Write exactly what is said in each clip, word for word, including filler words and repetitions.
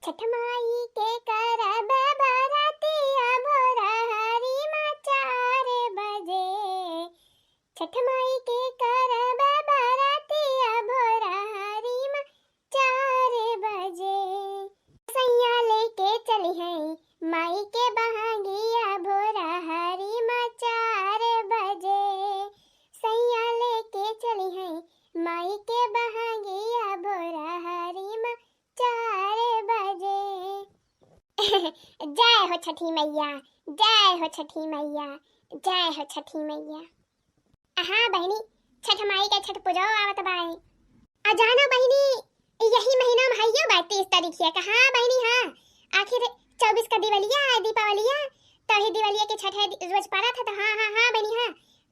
छठ माई के करब बरतिया भोरा हरी मा चार बजे। छठ माई के करब बरतिया भोरा हरी मा चार बजे। सैया लेके चली है माई के बहांगिया भोरा हरी मा चार बजे। सैया लेके चली है माई के बहांगिया भोरा हरी मा चार बजे। जय हो छठी मैया, जय हो छठी मैया, जय हो छठी मैया। हाँ बहिनी, छठ माई के छठ पूजो आवत बाए। आ जानो बहिनी, यही महीना में हइयो बा तीस तारीख के। हाँ बहिनी, हाँ, आखिर चउबीस का दिवलिया है, दीपावलिया, तो ही दिवलिया के छठ है, रोज परत है, तो हाँ, हाँ, हाँ बहिनी, हाँ,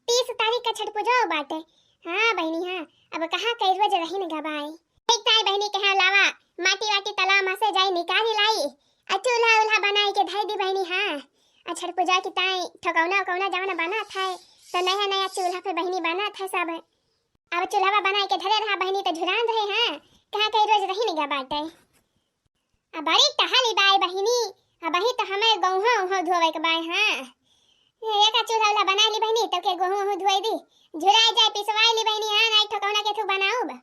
तीस तारीख का छठ पूजो बाटे। हाँ बहिनी, हाँ, अब कहाँ कई रोज रही न गबाए। ठीक ताई बहिनी के यहाँ लावा, माटी वाटी तला मा से जाई निकाली लाई, आ चूल्हा उल्हा बनाई के धई दी बहिनी। हाँ, आ छठ पूजा की ताई ठकौना उकौना जवन बनत है, तो नया नया चूल्हा पे बहिनी बनत है सब। अब चूल्हा बनाई के धरे रहा बहिनी, तो झुरान रहे। हाँ, कहाँ कई रोज रही निगा बाटे। आ बड़ी टहली बाई बहिनी, अबही तो हमें गौहा उहा धोवे के बाय। हाँ, एक चूल्हा उल्हा बनाई ली बहिनी, तो के गौहा उहा धोई दी, झुराई जाए, पिसवाई ली बहिनी। हाँ, नाई ठकौना के थू बनाऊब।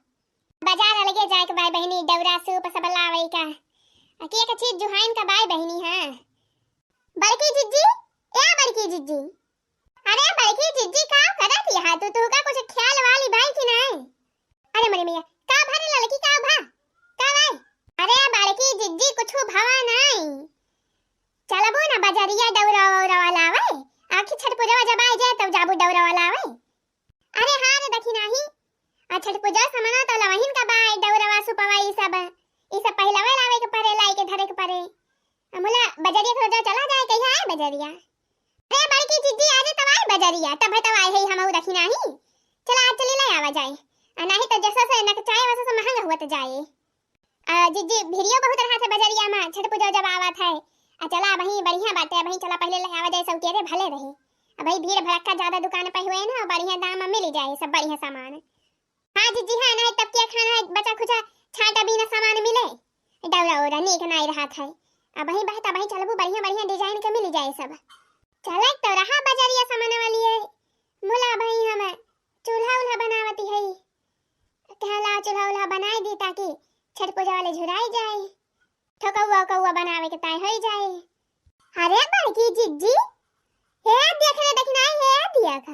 बाजार अलगे जाए के बाय बहिनी, दौरा सूप सब लावे का। आ के एक चीज जुहाइन का बाय बहिनी। हाँ, बड़की जिज्जी, ए बड़की जिज्जी। अरे बड़की जिज्जी, का करत यहाँ तू? तू का कुछ ख्याल वाली बाई कि नहीं? अरे मोरे मैया, का भरे ललकी, का भा? का बाई? अरे बड़की जिज्जी, कुछ भवा नहीं। चलबो ना बजरिया दौरा वौरा लावे, आखिर छठ पूजवा जब आ जाए तब जाबू दौरा लावे। अरे हाँ रे दखिनाही, आ छठ पूजा समना तो लवहिन का बाय, दौरवा सुपवा ई सब, ई सब पहिलवे लावे के परे, लाई के धरे के परे। अमुला बजरिया के रोजा चला जाए, कहिया आए बजरिया? अरे बड़की जिज्जी, अरे तब आए बजरिया, तब है तब आए है हमहू दखिनाही। चला आज चली ले आवा जाए, आ नहीं तो जैसा से नकचाए वैसा से महंगा हुआ तो जाए। आ, जिज्जी, भीड़ियो बहुत रहत है बजरिया मा, छठ पूजा जब आवत है। आ, चला, अबहीं बढ़िया बाटे, अबहीं चला, पहिले ले आवा जाए, सब केरे भले रहे। अबहीं भीड़ भड़क्का ज्यादा दुकान पे हुए ना, बढ़िया दाम मा मिली जाए सब बढ़िया सामान। हाँ जिज्जी, हाँ, नहीं तब क्या खाना है, बचा खुचा छाटा बीना सामान मिले, डौरा ओरा नीक नाई रहत है। अबहीं बहत, अबहीं चलबू, बढ़िया बढ़िया design के मिली जाए सब। चले तो रहा बजरिया सामान वाली है, मुला भाई हम चूल्हा उल्हा बनावती है। कहला चूल्हा उल्हा बनाई दी ताकि छठ पूजा वाले झुराई जाए, ठोकौआ उकौआ बनावे के ताय होई जाए। अरे बड़की जिज्जी, हे देख रे दखिनाही, हे देख,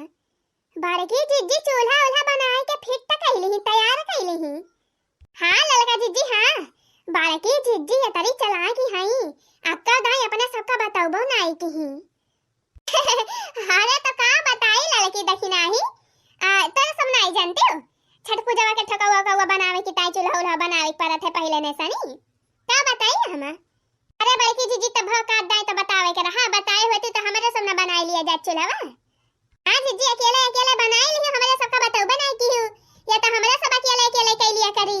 बड़की जिज्जी चूल्हा उल्हा बनाए के fit कइली ही, तैयार कइली ही। हाँ ललका जिज्जी, हाँ, बड़की जिज्जी एतरी चलाक ही हई, अक्का दाई अपने सबका बतौबो नाई की ही। अरे तो का बताई ललकी दखिनाही, आ, तोरे सब नाई जानते हो? छठ पूजवा के ठकौआ उकौआ बनावे की ताई चूल्हा उल्हा बनावे के परत है पहिले ने सनी। का बताई हम? अरे बड़की जिज्जी तब का दाई तो बतावे के रहा, बताए होती तो हमरे सब ना बनाए लिया जात चूल्हा। हाँ जिज्जी, अकेले अकेले बनाए लियो, हमरे सबका बतौबे नाई की हो, या तो हमरे सब अकेले अकेले कई लिया करी।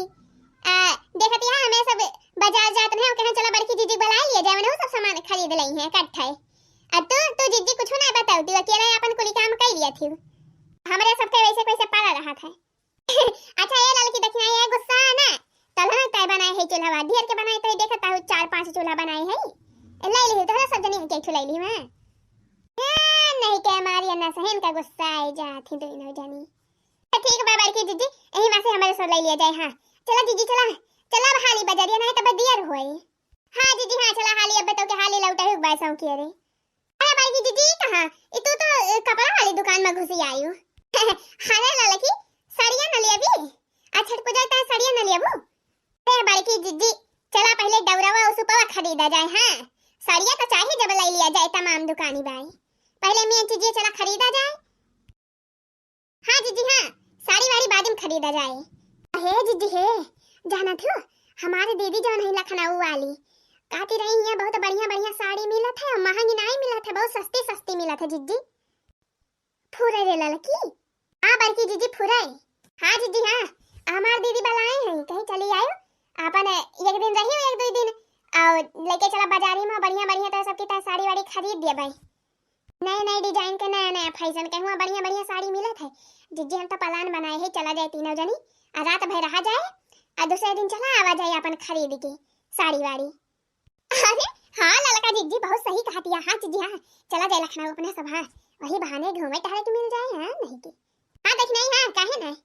आ, देखत यहाँ हमें सब बाजार जात नहीं, कहें चलो बड़की जिज्जी बुलाए लिया जाए, उन्हें सब सामान खरीद लई है इकट्ठे। अब तू, तू जिज्जी कुछ ना बताऊ, तू अकेले अपन कुली काम कई लिया थी। हमरे सबके वैसे कैसे पड़ा रहा था। अच्छा ये ललकी दखिनाही, गुस्सा ना, तलहन तय बनाए है चूल्हा, ढेर के बनाए तो देखत हूँ चार पांच चूल्हा बनाए है, ले ली तोहरा सब जनी के एक ठो ले ली मैं। हाँ, नहीं के मारी अन्ना सहन का गुस्सा आई जात ही दोनों जनी। तो ठीक बा बड़की जिज्जी, यही में से हमारे सब ले लिया जाए। हाँ चला जिज्जी चला, चला अब हाली बजरिया नहीं तो देर होई। हाँ जिज्जी हाँ चला हाली, अब तो के हाली लौटे हुक बाय सौ किया रे। अरे बड़की जिज्जी कहाँ? ई तू तो, अ, कपड़ा वाली दुकान में घुसी आयु। अरे ललकी, साड़िया न लेबी? आ छठ पूजा तय साड़िया न लेबू? अरे बड़की जिज्जी, चला पहले डौरवा और सुपवा खरीदा जाए। हाँ, साड़िया तो चाहे जब ले लिया जाए तमाम दुकानी बाई। पहले मैं चीजें चला खरीदा जाए। हाँ जिज्जी हाँ, साड़ी वाड़ी बाद में खरीदा जाए। हे जिज्जी हे, जाना थू, हमारे दीदी जौन है लखनऊ वाली, कहती रही यहाँ बहुत बढ़िया बढ़िया साड़ी मिलत है और महंगी नहीं मिलत है, बहुत सस्ती सस्ती मिलत है जिज्जी। फुरे रे ललकी। हाँ बड़की जिज्जी फुरे। हाँ जिज्जी हाँ, हमार दीदी बुलाए हैं, कहीं चली आयो, अपन एक दिन रही एक दो दिन, और लेके चला बाजारी में बढ़िया बढ़िया तो सबकी तरह साड़ी वाड़ी खरीद दिया भाई। नए नए design के नया नया fashion के हुआ बढ़िया बढ़िया साड़ी मिलत है। जिज्जी हम तो plan बनाए है चला जाए तीनों जनी, आ रात भर रहा जाए, आ दूसरे दिन चला आवा जाए अपन खरीद के साड़ी वाड़ी। अरे हाँ ललका जिज्जी, बहुत सही कहतिया। हाँ जिज्जी हाँ, चला जाए लखनऊ अपने सब। हाँ, वही बहाने घूमे टहरे के मिल जाए। हाँ नहीं के, हाँ दखिनही, हाँ काहे नहीं।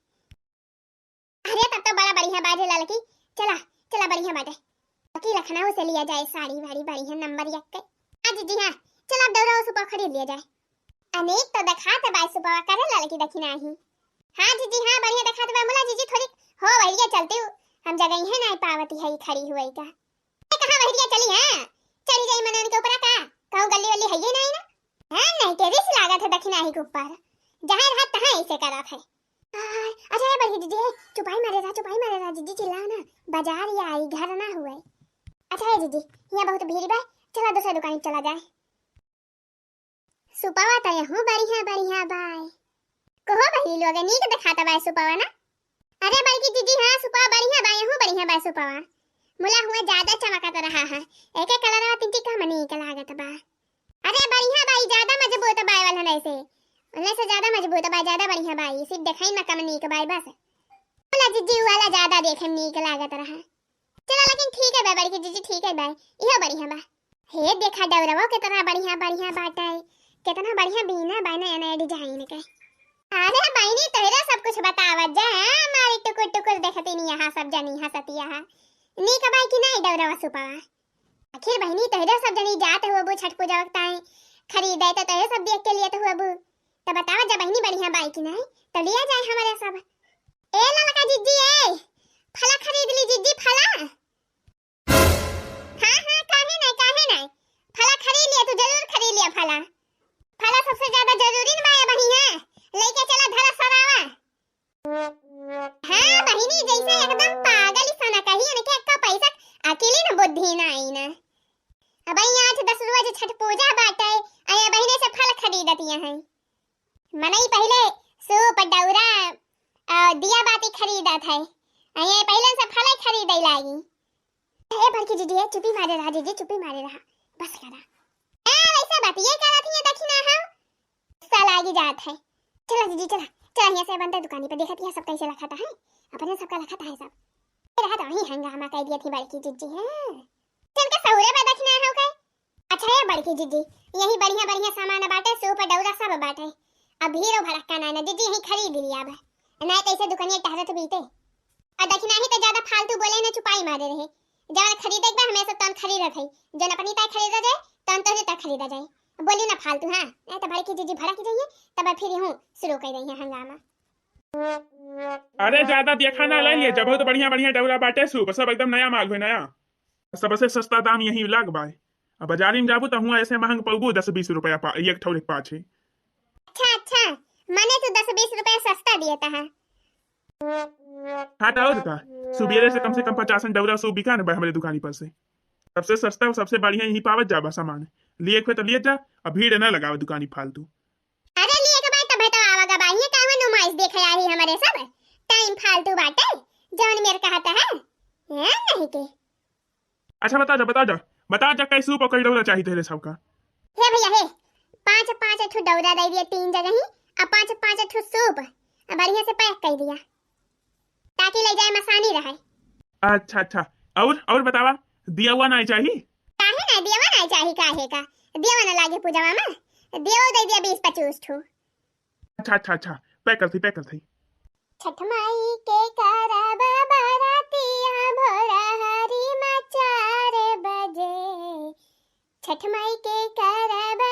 अरे तब तो बड़ा बढ़िया बाटे ललकी, चला, चला बढ़िया बाटे। बाकी लखनऊ से लिया जाए साड़ी वाड़ी बढ़िया नंबर एक के। हाँ जिज्जी हाँ, चला अब दौरा सुपवा खरीद लिया जाए। अनेक तो देखात बाय सुपवा, करे ललकी दखिनही। हाँ जिज्जी हाँ, बढ़िया देखात बा। मुला जिज्जी थोड़ी हो वहिया चलती हूँ, हम जगह ही नहीं पावती है खड़ी हुई का। ए, कहाँ वहिया चली है? चढ़ी जाई मनन के ऊपरा का? कहूँ गली वली है ये नहीं ना? हाँ नहीं के रिस लागत है दखिनही के ऊपर, जहाँ रहत तहाँ ऐसे करत है। आ, अच्छा है बड़की जिज्जी, चुपाई मारे रहा, चुपाई मारे रहा जिज्जी, चिल्लाओ ना, बाजार या आई घर ना हुए। अच्छा है जिज्जी, यहाँ बहुत भीड़ बा, चला दूसरा दुकान चला जाए। सुपवा त यहू बढ़िया बढ़िया बाय। कहो बहिनी लोग, नीक देखात बाय सुपवा ना? अरे बड़की जिज्जी हाँ, सुपवा बढ़िया बाय, यहू बढ़िया बाय सुपवा। मुला हुआ ज्यादा चमकत रहा है, एके कलरवा तिनकी कम नीक लागत बा। अरे बढ़िया बाय, ज्यादा मजबूत बाय वाला नहीं से, उन्हें से ज्यादा मजबूत बाय, ज्यादा बढ़िया बाय, सिर्फ देखाई में कम नीक बाय बस। मुला जिज्जी वाला ज्यादा देखे में नीक लागत रहा। चला लेकिन ठीक है बा बड़की जिज्जी, ठीक है बा, इहो बढ़िया बा। हे देखा डौरवा कितना बढ़िया बढ़िया बाटे, कितना बढ़िया बीना बा नया नया डिजाइन के। अरे बहिनी तोहरा सब कुछ बतावत जा, हाँ, मारी टुकुर टुकुर देखती नहीं यहाँ सब जनी हंसतिया है। नीक बाय कि नहीं डौरवा सुपवा? आखिर बहिनी तोहरा सब जनी जात हुआ बू छठ पूजा वक्त आए खरीदे तो तोहरे सब देख के लिए तो हुआ बू। तो बतावत जा बहिनी बढ़िया बाय कि नहीं, तो लिया जाए हमारे सब। ए ललका जिज्जी ए, फला खरीद ली जिज्जी फला। हाँ हाँ, काहे नहीं, काहे नहीं, फला खरीद लिया, तू जरूर खरीद लिया फला। फला सबसे ज्यादा जरूरी न बाय बहिनी है, लेके चला धरा सरावा। हाँ बहिनी, जैसे एकदम पागल सन कही, इनके अक्का पैसा अकेली न बुद्धि ना आई ना। अब आई आज दस रोज छठ पूजा बाटे, आया बहिने से फल खरीदतिया हैं। मनई पहिले सूप, डौरा, आ, दिया बाती खरीदत है। आ, ये पहिले से फले खरीदे लागी। ए बड़की जिज्जी, ए चुपी मारे रहा जिज्जी, चुपी मारे रहा। बस करा। ए, वैसे बतिये करत हिये, देखी ना हम। गुस्सा लागी जात है। चला जिज्जी, चला। चला, यहाँ से बनता दुकानी पे देखत हिये सब कैसे लखत है। अपने सबका लखत है सब। रहा तो वही हंगामा कर दिया थी बड़की जिज्जी, हैं? चल के सहुरे पे देखना है, okay? अच्छा है बड़की जिज्जी, यही बढ़िया बढ़िया सामान बाटे, सूप डौरा सब बाटे। अब भीड़ भड़क्का ना, ना जिज्जी, यही खरीद लिया अब। ना तो ऐसे दुकानिया टहरत बीते। और देखी नाही तो ज्यादा फालतू बोले ना, चुपाई मारे रहे। जवन खरीदे के बा, हमें सब तन खरीदत है। जौन अपनी ताई खरीदा जाए, तन तोहरे ताई खरीदा जाए। बोली ना फालतू, हाँ? नहीं तो बड़की जिज्जी भड़क जाइए, तब फिर यूं शुरू कर रही है हंगामा। अरे ज्यादा देखा ना, ले लिए, जब बहुत बढ़िया बढ़िया डौरा बाटे, सूप सब एकदम नया माल हुए, नया। सबसे सस्ता दाम यही लाग बाय। अब बाजारी में जाबू त हुआ ऐसे महंग पउबू, दस बीस रुपया पा-, एक ठौर एक पाछे। अच्छा, अच्छा, मने तू दस बीस रुपया सस्ता दिए तहा। हाँ, त और का? सुबेरे से कम से कम पचासन डौरा सूप बिका न बा हमरे दुकानी पर से। सबसे सस्ता और सबसे बढ़िया यही पावत जाबा सामान। लिए के तो लिए जा, अब भीड़ न लगावे दुकानी फालतू। अरे लिए के बात तब तो आवा गा बाई, ये काहे नुमाइश देखे आ रही हमारे सब? टाइम फालतू बाटे, जौन मेरे कहता है, हैं नहीं के। अच्छा बता जा, बता जा, बता जा, कई सूप और कई डौरा चाहिए तेरे सबका? हे भैया हे, पाँच पाँच ठो डौरा दे दिया तीन जगह ही, और पाँच पाँच ठो सूप, और बढ़िया से पैक कर दिया, ताकि ले जाए में आसानी रहे। अच्छा अच्छा, और और बतावा, दिया हुआ नहीं चाहिए? काहे ना दिया हुआ नहीं चाहिए, काहे का दिया हुआ ना लागे पूजावा में, दिया हुआ दे दिया बीस पच्चीस ठो। अच्छा अच्छा अच्छा, पैक कर थी, पैक कर थी। छठ माई के करब बरातिया भोर हरी में चार बजे, छठ माई के करब